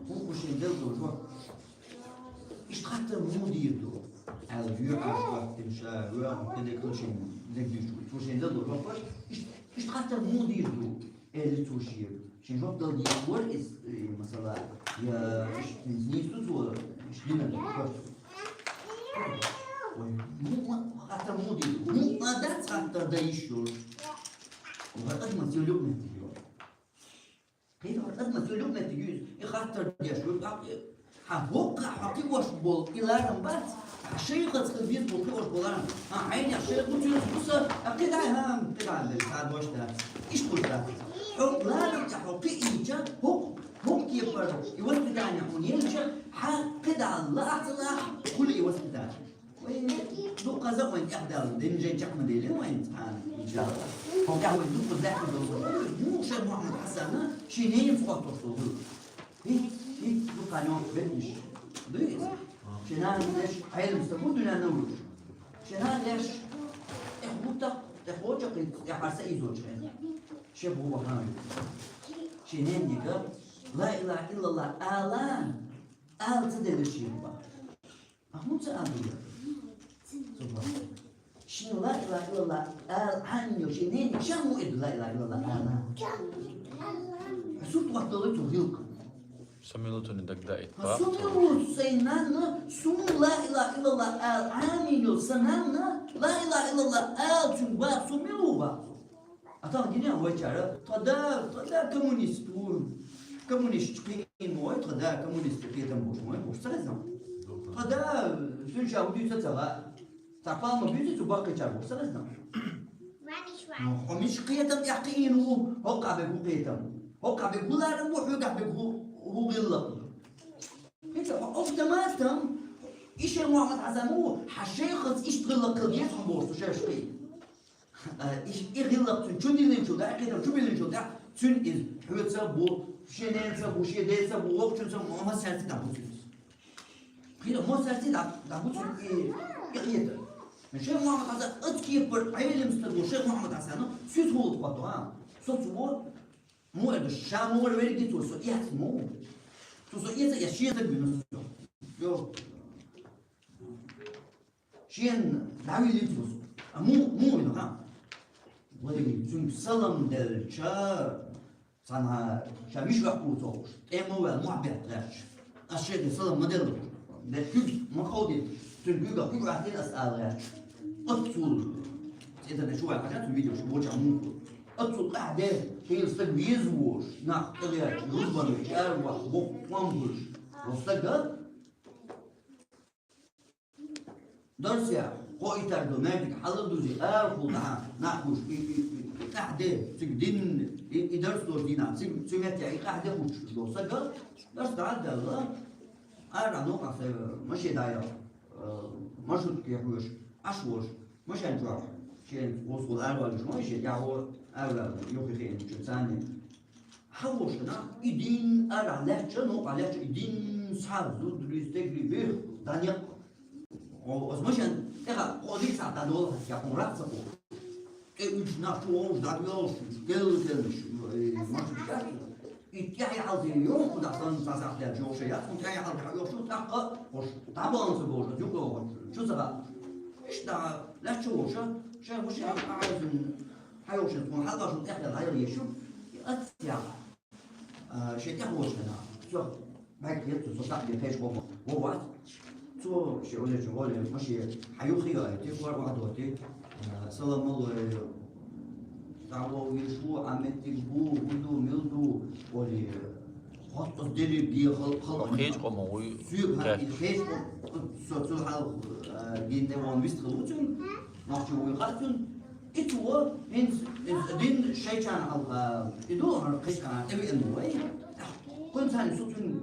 ХӀун хушен дел дожо. Иштта хаттар муха дийр ду? Аьлла, юьхьӀаьржа хаттина ша, юьхьӀаьржа хаттина шен дегдуьйчу, шу шен дел дожо. Иштта, иштта хаттар муха дийр ду? Элли цо шега. Шен жоп дала дийр вара иза, э, масала, я, ш-, нийса ду цо, ш-, дина, ш-. Ой, ну, ма, хаттар муха дийр ду? Ну, ма дац хаттар дан йиш йолуш. Ва адаман цо юкъ меттиг йо. Кхин хаттар ма цо юкъ меттиг ю иза. И хаттар деш ю, тӀаккха Хьан хӀокхахь хьо кхиош болу и ларам бац? Хьан шайхаца хила беза бу кхиош болу ларам? Хьан хьайнех шайх бу цуьнца буса, а кхидӀа, хьан кхидӀа бен цхьа дош дац. Иштта хуьлу дац. Хьо ларам тӀехь хьо кхиийча, хӀокху, хӀокху кепара и воспитание хьуна елча, хьан кхидӀа лаахь ца лаахь, хуьлу и воспитание. Вай, дуккхаза вайн тӀехь даьлла, динан жен чекх ма делира вайн цхьана, иншалла. Хьо тӀехь вай дуккхаза лаьттина долу. Муха шайн Мухьаммад Хьасана шен ненца хӀоттош долу хуьлу? ХӀи, хӀи, дуккха нохча бетташ. Дуй иза? Шен нана леш, Ӏелам стаг ву дуьненна вуьш. Шен нана леш, тӀехута, тӀехоча кхин, тӀехьарса изочу хенахь. Шен бу вахана. Шен неннига, ла илаха иллаллах ала, ала ца делира шен бу. А хӀунда ца ала дуьйна? Субхьаналла. Шен ла илаха иллаллах ала Ӏамийна йолу шен ненан чам ву и ла илаха иллаллах ала? Хьо сурт хӀотталуй цу гӀиллакхана? Со мила цунна дагдаийта бах? Со мила ву сайн нанна, суна ла илаха иллаллах ала Ӏамийна йолу сан нанна, ла илаха иллаллах ала цуьнан бах, со мила ву бах? А тахана гина вайчара, тхан да, тхан да коммунист ву. Коммунисташ кхиийна вай, тхан да коммунистийн кхетам болуш вай, бохуш ца хезна. Тхан да, цуьнан ша хӀун дуьйцу ца хаьа. Цхьа палма буьйцу цу баккхийчара бохуш ца хезна. Хьо мича кхетам тӀехь кхиийна ву, хӀокхахь берг хӀун кхетам? ХӀокхахь берг хӀун ларам бу, хьоьгахь берг хӀун, хӀун гӀиллакх ду? ХӀинца хьо автоматом, и шен Мухьаммад Хьасан ву, хьан шайхаца иштта гӀиллакх хила деза хьуна бохуш, цу шайхаш кхиийна. А, и, и гӀиллакх цуьнан чу диллинчул тӀаьхьа, кхетам чу биллинчул тӀаьхьа, цуьнан иза хьоьца бу, шен ненаца бу, шен деца бу, вокхучуьнца бу, массаьрца дӀабу цуьнан иза. Кхин массаьрца дӀа-, дӀабу цуьнан и, и кхетам. Шен Мухьаммад Хьасан оцу кепара Ӏелам стаг ву, шен Мухьаммад Хьасана, соьца хӀун хӀутту, а? Со цо, муха аьлла, ша муха вара верг цо, со эцна муха? Цо со эца, эца шен стаг вина со. Йо. Шена дӀавиллина цо. А му-, муха вина, ха? Вай, цуьнга салам делча, цхьана ша миша ваьккху ца хууш, тӀе ма ваьлла, мохь бетта гӀерташ. Ас шега салам ма делла. Де куьг ма кховдийна, цуьнан куьйгах куьг гӀаттийна ас ала гӀерташ. Оццул, интернет чу вай хьажа, цу видео чу воча муха. Оццул къаьхьа де, шен стаг веза волуш, нах тӀе гӀерташ, рузбан веш, аьрру вахь, боккха къам хуьлуш. Оцу стага Дарсехь, кхоийтар ду, маьждиг хьала дузи, арахула дахьа, нах гуш, и, и, и, и, тӀаьхьа де, цига дин, и, и дарс долчу дийнахь, цига, цу меттехь и къаьхьа де хӀуттуш долу стага, дарс дӀа а даьлла, ара нокъахь сайн машен дӀаяхьа, э, маршруткехь хьоьжуш, Ӏаш волуш, машен чохь, шен гӀусгӀула араваьллачу ма шен тӀаьхьо араваьлла, юххе хиъначу царна. Хьан вовшахкинахь, и дин арахь лаьттача, новкъахь лаьттача, и дин схьа зударий, стегарий, вех, дӀанекъ. О, оцу машен тӀехь кхо дийцахь дӀадолу, я хьуна рак ца кхо. ТӀе уьдуш нах чу вовшах дӀадоьлхуш, гел-гелнаш, э, машен тӀехь. И тӀехь яхьалте йоху дӀа санна цхьа сахьт даьлча йохуш яц, хӀун тӀехь яхьалте хьан йохуш, тӀаккха, ош, дӀабахана ца бохуш, юкъа йохуш, чу ца хаьа. Иштта лаьттача вовшах, шайн машен хьан хьайзина, хьан йохуш, хьан хьалхашна тӀехь даьлла хьайла еш ю, и аццехь. А, шен тӀехволуш хенахь, цо бӀаьрг хетта, цо сакъ бен кхечу гӀома воввац. Цо шен олечу гӀоле, машен хьан юххе а, ти кор вахьадоти, а, салам алло, дӀа воввийш ву, а меттиг бу, хӀун ду, мила ду, олий, хӀотта дерриг гехал, хала. Кхечу гӀома вуй. Соьга хьан, кхечу гӀома, со цу хьал, а, гин тӀе вон вист хила ву цуьнан, нохчо вуй хаьа цуьнан. И цо, хӀинца, иза дин шайчарна хьалха, и ду, хӀара кхечу хьан тӀе веана вай. Кхунца цхьаьна со цуьнан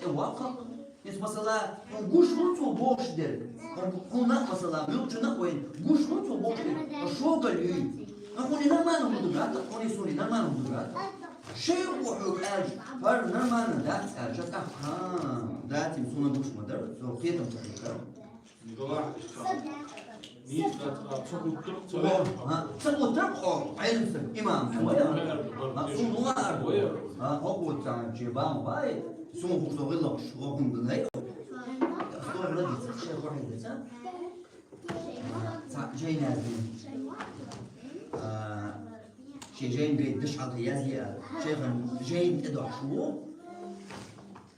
тӀе ваккха. Иза, масала, хьуна гуш ву цо бохуш дерг. Хьуна, масала, муьлххачунна а вайна гуш ву цо бохуш дерг. Ткъа шогал юй. Ткъа хьуна и нормально хӀума ду гӀатта, хьуна и суна и нормально хӀума ду гӀатта. Шайх ву хьоьга аьлча, хӀара нормально дац аьлча, тӀаккха, ха, дац, суна гуш ма дара, со кхетам ца хилча. Ца гуттар-кх хьо, Ӏелам стаг, имам, вай, а? А, суна вай ар. А, хӀокхо цхьана чу бан бай, суна хӀуш со гӀиллакхаш, хӀокхунга лай. Сто градусов, шайх хӀор хьайдеца. А, цхьа жайна яздина. А, шен жайна гайта даш хьалха язъе аьлла. Шайхан жайна тӀедохьуш ву.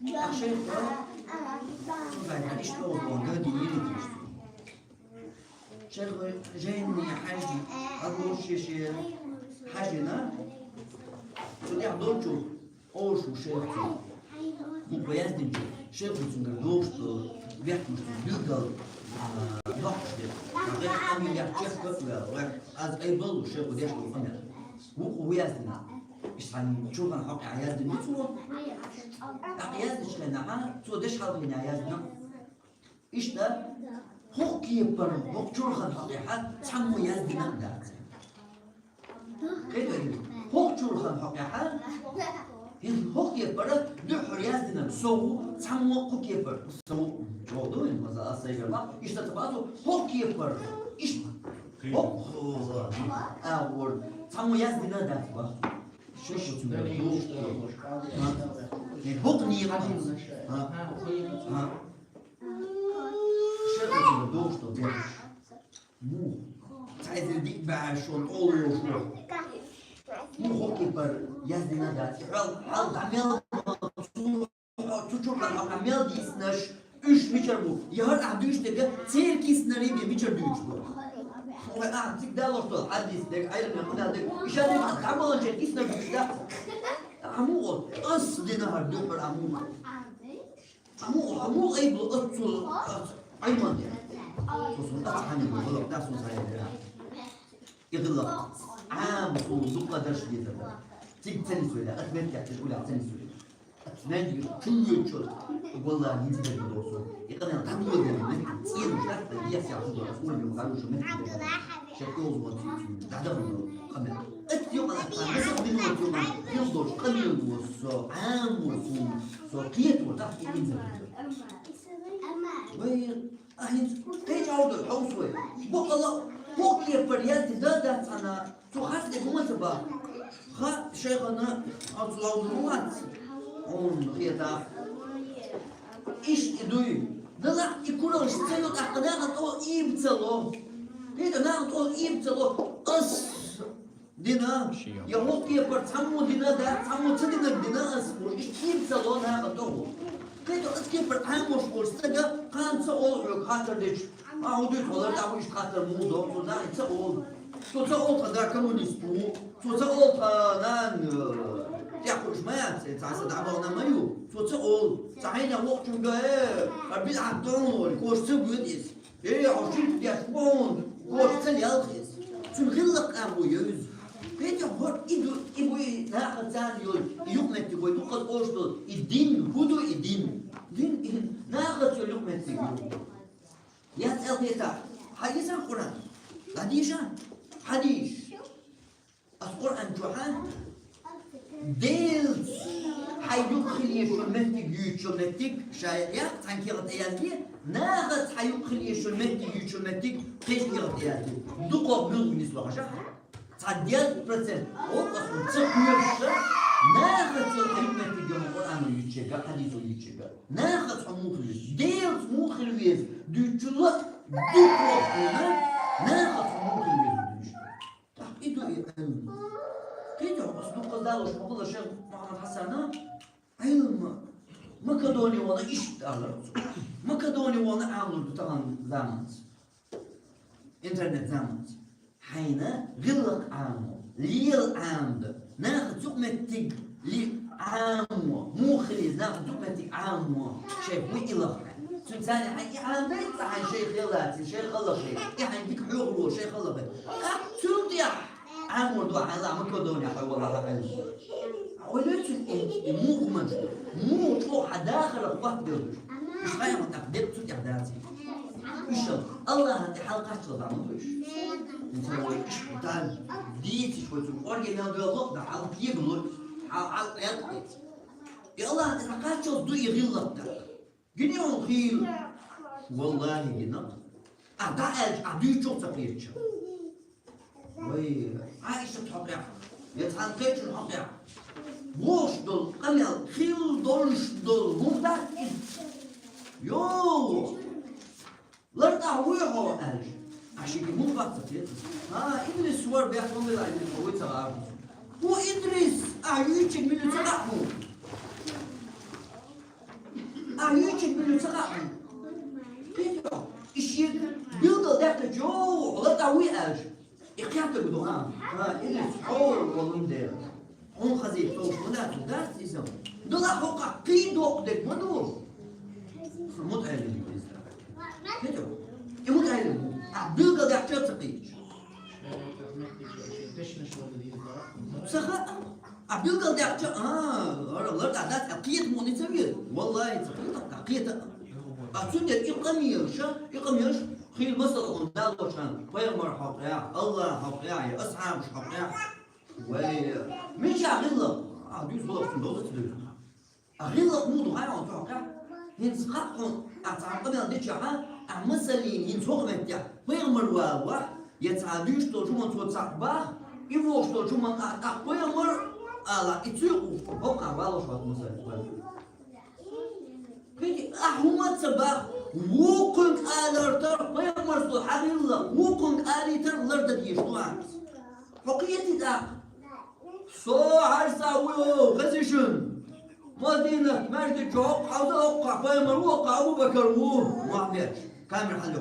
Ткъа шайх, цу гайта иштта олу боху, ган дийна йина иштта. Шайх жайни хьаьжди, хьалхо шен-шен хьаьждина, цу тӀехь долчу олуш ву шайх цу. Вукхо яздинчу шайх цуьнгара догӀуш долу бехкамаш цуьнан билггал, а, доккхуш дерг. Вай къамел яц чехка а ваьлла, вай аз айбаллу шайх деш долу къамел. Вукхо ву яздина. Иштта цхьана чурхан хьокъехь яздина ю цо. ТӀаккха яздинчу хенахь, цо деш хьалхийна яздина. Иштта, хӀокху кепара, хӀокху чурхан хьокъехьа цхьаммо яздина а дац. Кхетий? ХӀокху чурхан хьокъехьа, хӀокху кепара дуьххьара яздина со ву, цхьаммо кху кепара со ву. Чохь ду, хӀинца аса сайгара бах, иштта ца бацу, хӀокху кепара, иштта, хӀокху агӀор, цхьаммо яздина а дац бах. Шайх цуьнгара догӀуш долу. ХӀокху нийгӀа. Шайх цуьнгара догӀуш долу бехкаш. Муха? Цхьа эзар диъ бӀе шо тӀе лоруш ву. Муха хӀокху кепара яздина дац? Хьал, хьал дӀа мел цу чуркан хьокъехь мел дийцинарш, уьш мичара бу? Я хӀара ахь дуьйцуш дерг церан киснарий бен мичара дуьйцуш бу? Вай ахь цига далош долу хьадис дерг, Ӏелам къамел дерг, и ша дерг ахь дӀабаланчеран киснарш дуьйцуш дац? Ахь муха олу? Ас дина хӀара дуьххьара ахь муха? Аму, аму айбла оццул, оц-, Ӏилман де. Со сун ац хьанна бу, гӀалат да сун сайа дера. И гӀиллакх Ӏама суна дукха дарш дезар дара. Цига ца нисвелла, ат меттехь цига уьллехь ца нисвелла. Ат меттиг чу йоьдучул, валлахӀи, хӀинца дерг ма догӀу суна. И къамел дӀадоладелла меттиг, цӀена шарта, ес яхь ду, ас уьллехь, гӀаруша меттиг дерг. Шек йолзу ван цу, цу, дӀадахана ду, къамел. Ат юкъана ат хьанна, аса дин ван цу, хил долчу къамел ду со, Ӏама суна. Со кхетор дахь и инза. Вай, а хӀинца кхеча хьовда, хьовсой. Бакъала, хӀокху кепара язди да дац хьана, цу хас де хӀума ца бах. Ха, шайхана, оцу ловзур вац. Хьуна хета. Иштта и дуй. Далахь и куралш ца йо тӀаккха наха тӀо ийба ца ло. ХӀета наха тӀо ийба ца ло. Ас Дина, я хӀокху кепара цхьаммо дина дац, цхьаммо ца динарг дина ас бу, иштта кийра ца ло наха тӀо хӀу. Кхету ас кепара Ӏамош волчу стага, кхана ца олу хьоьга хаттар дечу. А, хӀун дуьйцу хьо лар тӀехь ву иштта хаттар муха до, цо наха ца олу. Цо ца олу тхан да коммунист ву, цо ца олу тхан нана, э, тӀехь хууш ма яц, э, цхьа сан дӀабахана ма ю. Цо ца олу, цхьа хьайна вокхучуьнга, э, а билахь дон лори, коша ца воьду иза. Э, хьо ширк деш вон, коша ца лелха иза. Цуьнан гӀиллакх агӀо йо иза. Кхетий, хӀора и ду, и бу и нахаца царна йолу, и юкъаметтиг вай дуккхаза олуш долу, и дин, хӀун ду и дин? Дин, и нахаца йолу юкъаметтиг ю. Яц аьлла-кх, хьан йисан Къуръан? ДӀадийша? Хьадийша. Ас Къуръан чохь а Делаца хьайн юкъахила езаш йолу меттиг юьйцуш йолу меттиг ша яккха цхьана кехат тӀе язде, нахаца хьайн юкъахила езаш йолу меттиг юьйцуш йолу меттиг кхечу кехат тӀе язде. Дукхох муьлха нисло хьажа? Цхьа дезткъа процент. Оха аса ца кхоьруш, нахаца йолу хьайн юкъаметтиг йолу Къуръано юьйцуш ерг, хьадисо юьйцуш ерг. Нахаца хьо муха хила веза? Делаца муха хила веза? Дуьйцучул а дукхох хьуна, нахаца хьо муха хила веза дуьйцуш? ТӀаккха и ду и Ӏилма. Кхетий хьо, аса дуккхаза далош ма хилла шайх Мухьаммад Хьасана, Ӏилма Македоне вахана иштта алар цо. Македоне вахана Ӏамалур ду тахана заманца. Интернет заманца. Хьайна гӀиллакх Ӏамо, лела Ӏамда, нахаца юкъаметтиг ли Ӏамо, муха хила иза нахаца юкъаметтиг Ӏамо, шайх ву и лаха. Цуьнан царна хьайн и Ӏамдай, цкъа хьайн шайх яллаций, шайх хала шайх, и хьайн дика хьоьхур волу шайх хала хай. Ахь цул тӀехь Ӏамор ду хьайн ла Македоне хьо валахь а хьайн. Ойла йоаций, и, и муха хӀуманаш, муха чӀогӀа хьан дахарах хӀотта белгалдеш. Уж хьайна тӀаккха декъа цу тӀа дац. Уж АллахӀа тӀа хьалкхаччалца дӀа ма ду уж. Инсан вай иштта дӀа дийцача вай цун кӀорге мел доьллу, дӀа хьал кегало, хьал, хьал кхетта. И АллахӀа тӀа хьалкхаччалца ду и гӀиллакх тӀаккха. Гинагьа хийла. ВаллахӀи, гинагьа. А дӀааьлча, а дуьйцучох ца кхетача. Вай, Ӏайшат хьокъехь, я цхьан кхечун хьокъехь. Вовш долу къамел, хилла долуш долу хӀума дац иза. Йо! ЛартӀахь вуй хьо аьлча. А шига муха бац ца кхета? А, Идрис вара, бехк ма била, Идрис вуй ца гӀаргӀа. ХӀун Идрис? А, юьйчиг мила ца хаьа хьуна? А, юьйчиг мила ца хаьа хьуна? Кхетий хьо? И шега билггал даьккхича, йо, лартӀахь вуй аьлча. И кхетарг ду, а? А, Идрис, хьо волун дела. Хьуна хазийта совгӀат ма дац, дац иза. Дала хӀокхахь кхин доккха дерг ма ду. МутаӀеллим ду иза. Кхетий хьо? И мутаӀеллим ду. А билггал даьккхича ца кхеташ. Ца хаьа. А билггал даьккхича, а, ара, лартӀахь дац, а кхета муха ца веза? ВаллахӀи, ца кхета, а кхета. А цундела и къамелаш, и къамелаш, хийла масала хьуна далочхьана, пайхамар хьокъехь, АллахӀ хьокъехь, я асхьабаш хьокъехь. Вай, мичахь гӀиллакх? А, дуьйцу гӀиллакх цуьнан доза ца дуьйцу. А гӀиллакх муха ду хаьий хьуна цу хьокъехь? ХӀинца хаьа хьуна, ахь цхьана къамел дичахьа, ахь масаллин хӀинца хӀокху меттехь пайхамар валахь, я цхьа дуьйцуш долчу хӀуманна цо цхьаъ баха, и вохуш долчу хӀуманна ахь тӀаккха пайхамар ала, и цуьнан хӀокхахь валош вац масаллин. Кхетий, ахь хӀума ца баха, вукхунга алар тӀера пайхамарца долу хьан гӀиллакх, вукхунга алийтар лардан дезаш ду ахь. Хьо кхетий тӀаккха? Со хьаьжцӀа ву, хезий шуна? Мадинат маьждиг чу хӀокху хьалха, хӀокху пайхамар ву, хӀокху Абу-Бакар ву, Мухьаммед. Камера хьалха.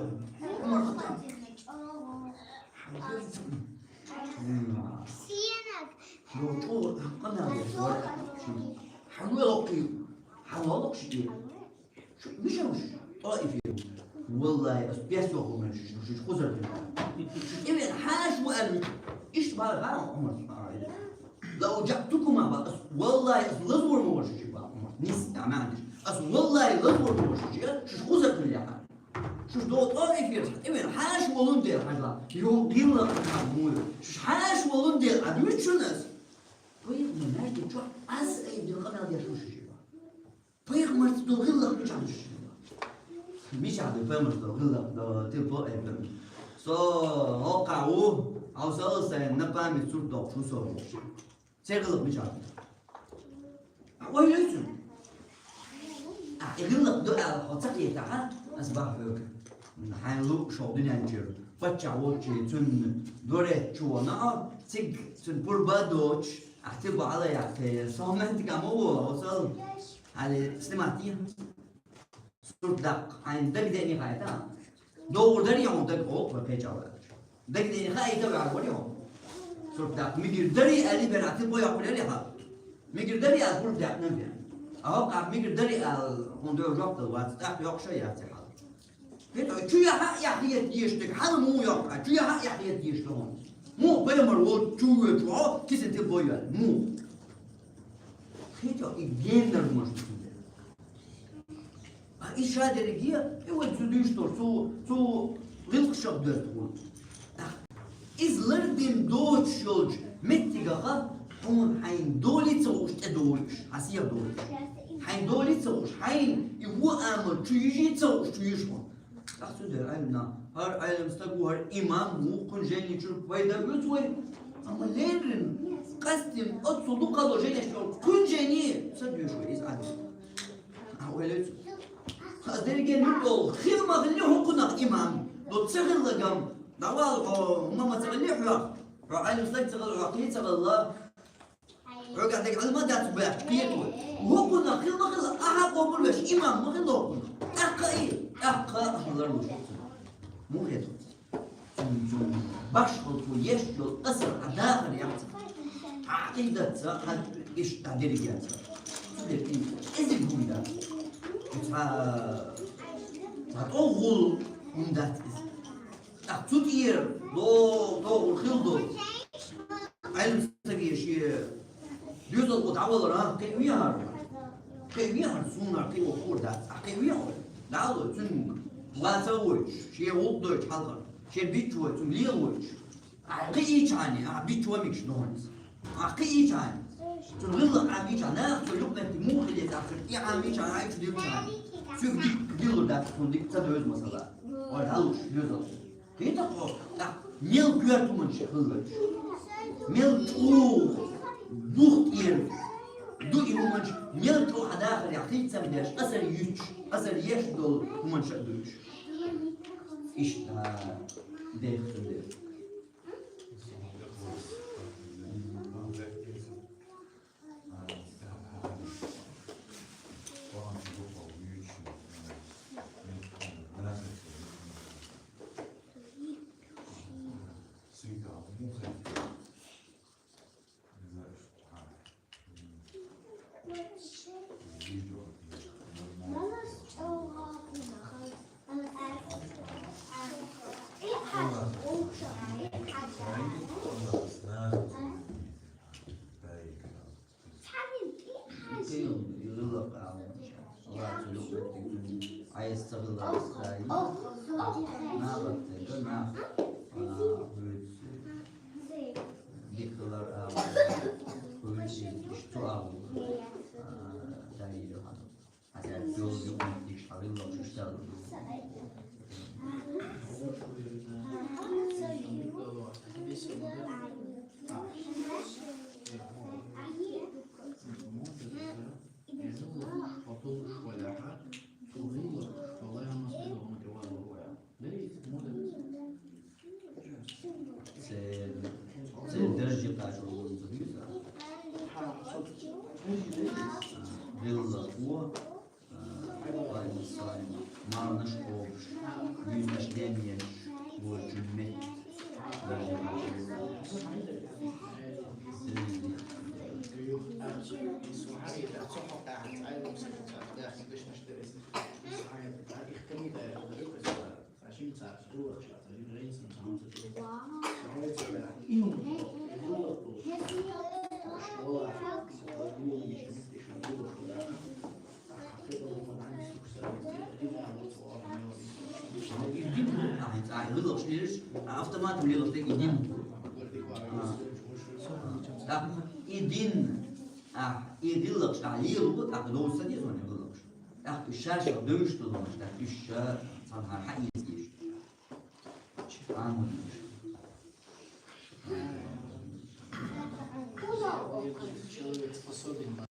Умар Хаттаб. М. Йо, чӀогӀа къамел деш вара. Хьан ву хӀокхий? Хьан ву хӀокхий? Шу мичахь ву шу? ТӀоифе ву. ВаллахӀи, ас бес вахана шу, шу, шу кхузара ву. Шу тӀевеана хьаша ву аьлла, иштта бара гӀара Ӏумар. «Лау жаътукума», бара ас, валлахӀи, ас лазор ма вара шу, бара Ӏумар. Нийса, а, маьӀна деш. Ас валлахӀи лазор ма вара шу, шу кхузара хила яхьа. Шу до тӀоифера тӀевеана хьаша волун дела хьажа. Йо, гилла хьан муй. Шу хьаша волун дела а дуьйцу шуна ас. Пайхамар маьждиг чохь ас айдина къамел деш ву шу, бара. Пайхамарца долу гӀиллакх мичахь ду шуна? Мичахь ду пайхамарца долу гӀиллакх, до тилпо айбина? Со хӀокхахь ву, хьовсал, сайн на память сурт доккхуш ву со. Церан гӀиллакх мичахь ду? А, ойла йоцу? А, и гӀиллакх ду аьлла, хьо ца кхетахь, ас баха хьоьга. Хьайн луъу шо дуьнен чуьра. Паччахь волчу цуьнан доре чу вахана, цига цуьнан пурба а доцуш, ахь тилпо хьала яккхий, со меттиг а ма ву, хьовсал. Али, снимать йи. Сурт даккха, хьайна дагадеъний хаийта? ДогӀур дарий хьуна дага, оха вай кхечахь ваьлча? Дагадеъний хаийта ваьлла варий хьуна? Сурт даккха, мегар дарий аьлла бен, ахь тилпо йоккхур ярий хьан? Мегар дарий аьлла, сурт даьккхина бен. А хӀокхахь мегар дарий аьлла, хьуна доьху жоп дала вац, тӀаккха йоккхуш а яц и хьал. ХӀета, чу яхьа а яхьа хета дезаш дерг, хьала муха йоккху, чу яхьа а яхьа хета дезаш ду хьуна. Муха пайхамар волчу чу воьдуш ву хьо, кисана тилпо йоьлла? Муха? ХӀета, и геннара ма шу. А и ша дерриге, и вай цу дуьйцуш долу, цу, цу гӀиллакхашах доьзна хьуна. Иза лардина доцуш йолчу меттигах хьуна хьайна долий ца хууш тӀедолуш, хьан сехьа долуш. Хьайна долий ца хууш, хьайна и вон амал чу йижий ца хууш, чу йижа хьуна. ТӀаккха цу дера Ӏелам нах, хӀара Ӏелам стаг ву, хӀара имам ву, кхуьнан жайни чуьра пайда оьцу вай. Амма леррина, къаьстина, оццул дукха а долу жайнаш йолу кхуьнан жайни ца доьшу вай иза Ӏадда. А, ойла йоцу? Ас дерриге муьтӀа олу, хила ма хилли хӀокхунах имам. До ца хиллагам, дӀавала хьо, хӀума ма ца хилли хьох. Хьо Ӏелам стаг ца хилла, хьо кхин ца хилла. Хьоьгахь дерг Ӏилма дац баьхча кхета вай. ХӀокхунах хила ма хилла, ахьа къобал веш имам ма хилла хӀокхунах. ТӀаккха и, тӀаккха ахьа ларлуш ву цунах. Муха хета? Цунна, цунна башхалла цо еш йолу асар, хьан дахар яц. Хьан Ӏакъидаца, хьан иштта дерригенца. Цу дерриг кӀезиг хӀума дац. Цхьа, цхьа тӀовгӀул хӀума дац иза. ТӀаккха цу тӀера догӀу, догӀур хила долу Ӏелам стаге шен Доьзалхо дӀавалар, а, кхиъ вехьар. Кхиъ вехьар, суна кхиъ вахар дац. А кхиъ вехьар. ДӀало, цуьнан лаца а войтуш, шен гӀуллакх дойтуш хьалхара, шен бичча вой, цунна лела войтуш. А кхиийчхьана, а бичча вамигаш ноханца. А кхиийчхьана. Цуьнан гӀиллакх Ӏамийчхьана, нах цо юкъаметтиг муха хилийта, цуьнан тӀе Ӏамийчхьана, а ичу дилчхьана. Цуьнга дика диллур дац, цунна дика ца доьза масала. Ой, хьалуш, доьзал. Кхетахь хьо, тӀаккха мел коьрта хӀуманаш хилла. Мел чӀогӀа бух тӀера ду и хӀуманаш, мел чӀогӀа хьан дахарехь хӀинца деш, асар юьтуш, асар еш долу хӀуманаш а дуьйцуш. Иштта, дехар ду. Церан, церан дарже кхачор ву ца дуьйцу? ГӀиллакхо, а, марнаш кхобуш, буьйсанаш денъеш, вочун метта дарже кхачор ву. Автомат лелаш тӀе и дин. ТӀаккха и дин, а, и гӀиллакхаш а лело, тӀаккха довза ца деза вайн гӀиллакхаш. ТӀаккха уьш шаьш-шаьш девзаш долу хӀуманаш, тӀаккха уьш ша цхьанхьара хьаэца дезаш. Амин. Человек способен на